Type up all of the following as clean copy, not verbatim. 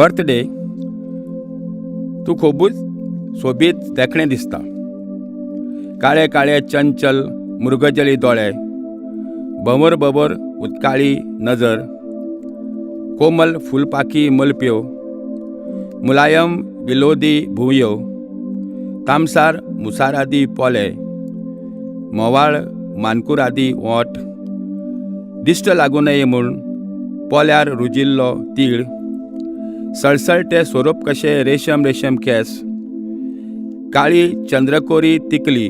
Birthday. तूं खुबूच सोबीत देखणें दिसता. काळे काळे चंचल मृगजळी दोळे, भंवर भंवर उदकाळी नजर, कोमल फुलपाखी मलप्यो, मुलायम विलोदी भुंवयो, तामसार मुसारादी पोले, म्होवाळ मानकुरादी ओंठ, दिश्ट लागूं नये म्हूण पोल्यार रुजिल्लो तीळ, सळसळटे सोरोप कशे रेशम रेशम केंस, काळी चंद्रकोरी तिकली,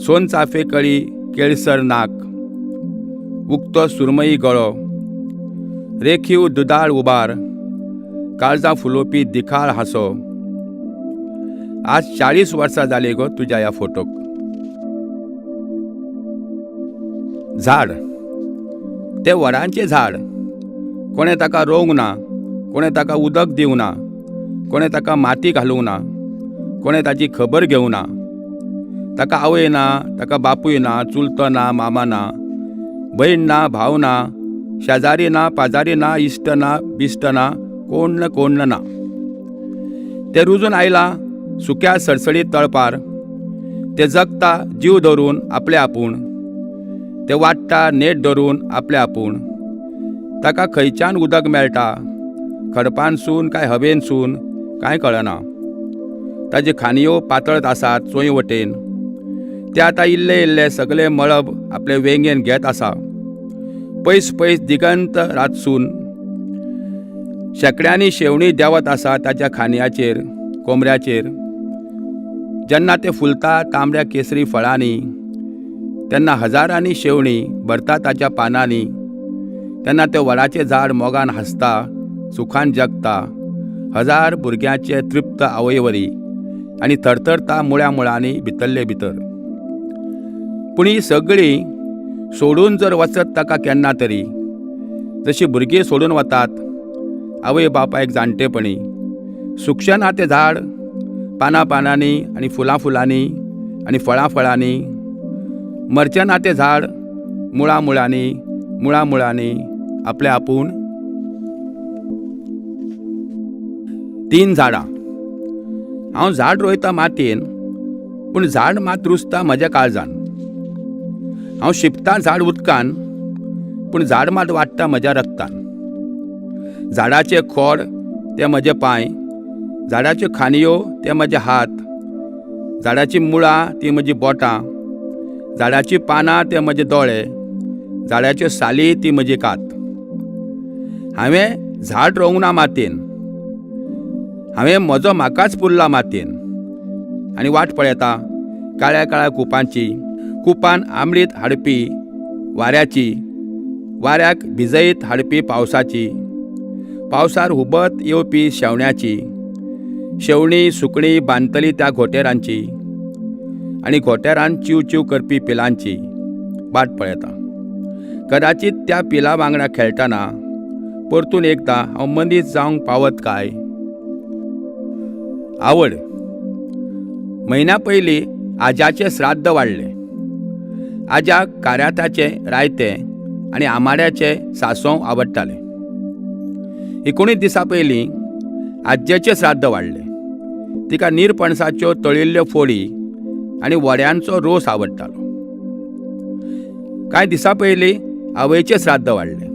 सोनचाफे कळी केळसर नाक, उक्तो सुरमयी गळो, रेखीव दुदाळ उबार, काळजां फुलोवपी दिखाळ हांसो. आज 40 वर्सां जालीं गो तुज्या ह्या फोटोक. झाड. तें वडांचें झाड. कोणें ताका रोवंक ना, कोणें ताका उदक दिवंक ना, कोणें ताका माती घालूंक ना, कोणें ताची खबर घेवंक ना. ताका आवय ना, ताका बापूय ना, चुलतो ना, मामा ना, भयण ना, भाव ना, शेजारी ना, पाजारी ना, इश्ट ना, बिश्ट ना, कोण्ण कोण्ण ना. तें रुजून आयलां सुक्या सडसडीत तळपार. तें जगता जीव धरून आपले आपूण. तें वाडटा नेट धरून आपले आपूण. ताका खंयच्यान उदक मेळटा, खडपानसून काय हवेनसून, कांय कळना. ताज्यो खांदयो पातळत आसात चोंय वटेन. तें आतां इल्लें इल्लें सगलें मळब आपले वेंगेन घेत आसा. पयस पयस दिगंत रातसून शेंकड्यांनी शेवणीं देंवत आसा ताच्या खांदयांचेर, कोमऱ्याचेर. जेन्ना तें फुलता तांबड्या केसरी फळांनी, तेन्ना हजारांनी शेवणीं भरता ताच्या पानांनी. तेन्ना तें वडाचें झाड मोगान हांसता, सुखान जगता, हजार भुरग्यांचे तृप्त आवयवरी, आनी थरथरता मुळ्या मुळांनी भितरले भितर. पूण हीं सगळीं सोडून जर वचत ताका केन्ना तरी, जशीं भुरगीं सोडून वतात आवय बापायक जाणटेपणी, सुकचें ना तें झाड पानां पानांनी आनी फुलां फुलांनी आनी फळां फळांनी. मरचें ना तें झाड मुळां मुळांनी, मुळां मुळांनी आपले आपूण. तीन झाडां. हांव झाड रोयतां मातयेन, पूण झाड मात रुजता म्हज्या काळजान. हांव शिंपतां झाड उदकान, पूण झाड मात वाडटा म्हज्या रगतान. झाडाचें खोड ते म्हजे पांय, झाडाच्यो खांदयो ते म्हजे हात, झाडाचीं मुळां तीं म्हजीं बोटां, झाडाचीं पानां ते म्हजे दोळे, झाडाच्यो साली ती म्हजी कात. हांवें झाड रोवंक ना मातयेन, हांवें म्हजो म्हाकाच पुरला मातयेन. आनी वाट पळयता काळ्या काळ्या कुपांची, कुपान आमडीत हाडपी वाऱ्याची, वाऱ्याक भिजयत हाडपी पावसाची, पावसार हुबत येवपी शेवण्याची, शेवणीं सुकणीं बांदतलीं त्या घोंटेरांची आनी घोंटेरान चीव चीव करपी पिलांची वाट पळयता. कदाचीत त्या पिलां वांगडा खेळटना परतून एकदां हांव मनीस जावंक पावत काय? आवड. म्हयन्या पयलीं आज्याचें श्राद्ध वाडलें. आज्याक काऱ्याताचें रायतें आनी आमाड्याचें सांसव आवडटालें. 19 दिसां पयलीं आज्जेचें श्राद्ध वाडलें. तिका निरपणसाच्यो तळिल्ल्यो फोडी आनी वड्यांचो रोस आवडटालो. कांय दिसां पयलीं आवयचें श्राद्ध वाडलें.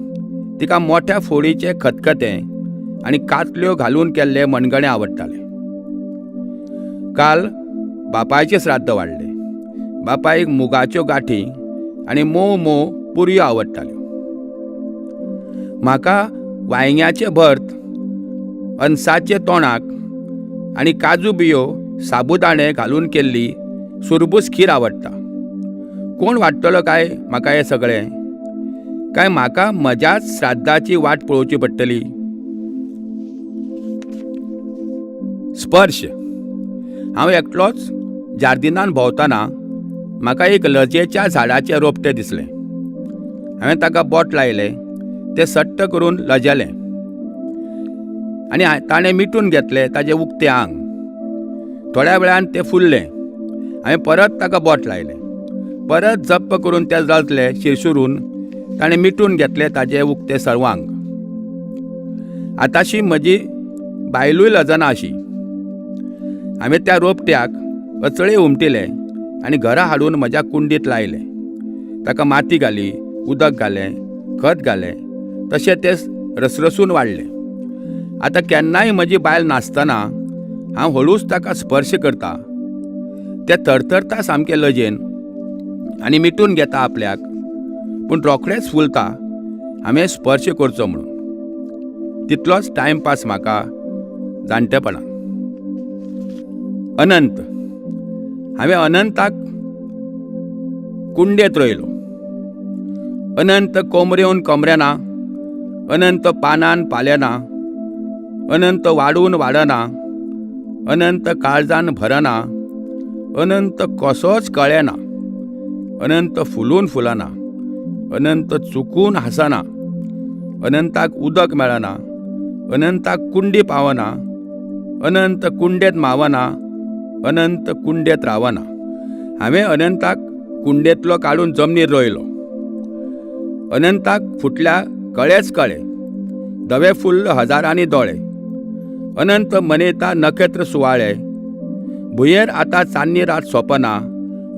तिका मोठ्या फोडीचें खतखतें आनी कातल्यो घालून केल्लें मणगणें आवडटालें. काल बापायचें श्राद्ध वाडलें. बापायक मुगाच्यो गांठी आनी मोव मोव पुरयो आवडटाल्यो. म्हाका वांयग्याचें भर्त, अनसाचें तोणाक आनी काजू बियो साबुदाणे घालून केल्ली सुरबूस खीर आवडटा. कोण वाडटलो काय म्हाका हें सगळें? काय म्हाका म्हज्याच श्राद्धाची वाट पळोवची पडटली? स्पर्श. हांव एकलोच जार्दिनान भोंवतना म्हाका एक लजेच्या झाडाचें रोपटें दिसलें. हांवें ताका बोट लायलें. तें सट्ट करून लजेलें आनी ताणें मिटून घेतलें ताजें उकतें आंग. थोड्या वेळान तें फुल्लें. हांवें परत ताका बोट लायलें. परत जप्प करून तें लजलें शिरशिरून. ताणें मिटून घेतलें ताजें उकतें सर्वांग. आतांशी म्हजी बायलूय लजना अशी. हांवें त्या रोपट्याक अचळय हुमटिलें आनी घरा हाडून म्हज्या कुंडीत लायलें. ताका माती घाली, उदक घालें, खत घालें, तशें तें रसरसून वाडलें. आतां केन्नाय म्हजी बायल नासतना हांव हळूच ताका स्पर्श करता. तें थरथरता सामकें लजेन आनी मिटून घेता आपल्याक, पूण रोखडेंच फुलता हांवें स्पर्श करचो म्हणून. तितलोच टायमपास म्हाका जाणटेपणान. अनंत. हांवें अनंताक कुंडेत रोयलो. अनंत कोमरेवन कोमरेना, अनंत पानान पालेना, अनंत वाडून वाडना, अनंत काळजान भरना, अनंत कसोच कळेना, अनंत फुलून फुलना, अनंत चुकून हांसना, अनंताक उदक मेळना, अनंताक कुंडी पावना, अनंत कुंडेत मावना, अनंत कुंडेत रावना. हांवें अनंताक कुंडेंतलो काडून जमनीर रोयलो. अनंताक फुटल्या कळेच कळे, धवे फुल्ल हजारांनी दोळे. अनंत मनयता नखेत्र सुवाळे. भुंयेर आतां चान्नी रात सोंपना,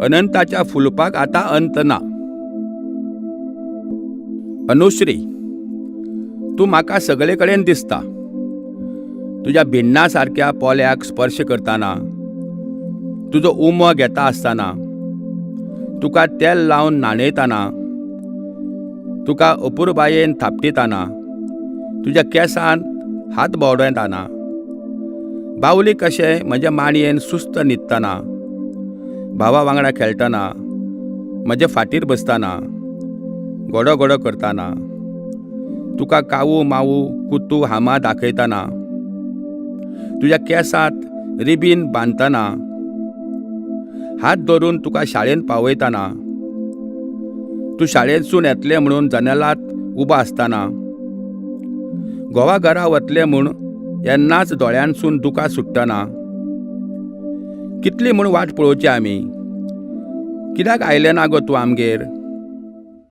अनंताच्या फुलपाक आतां अंत ना. अनुश्री, तूं म्हाका सगळे कडेन दिसता. तुज्या भिण्णा सारक्या पोल्याक स्पर्श करतना, तुजो उमो घेता आसतना, तुका तेल लावन न्हाणयतना, तुका अपुरबायेन थापटितना, तुज्या केंसांत हात भोंवडायतना, बावली कशें म्हजे मांडयेन सुस्त न्हिदतना, भावा वांगडा खेळटना, म्हजे फाटीर बसतना, गोडो गोडो करतना, तुका कावू मावू कुतू हामा दाखयतना, तुज्या केंसांत रिबीन बांदतना, हात धरून तुका शाळेंत पावयतना, तूं शाळेंतसून येतलें म्हणून जनेलांत उबो आसतना, घोवा घरा वतलें म्हूण येन्नाच दोळ्यांसून दुकां सुट्टना. कितली म्हूण वाट पळोवची आमी? कित्याक आयलें ना गो तूं आमगेर?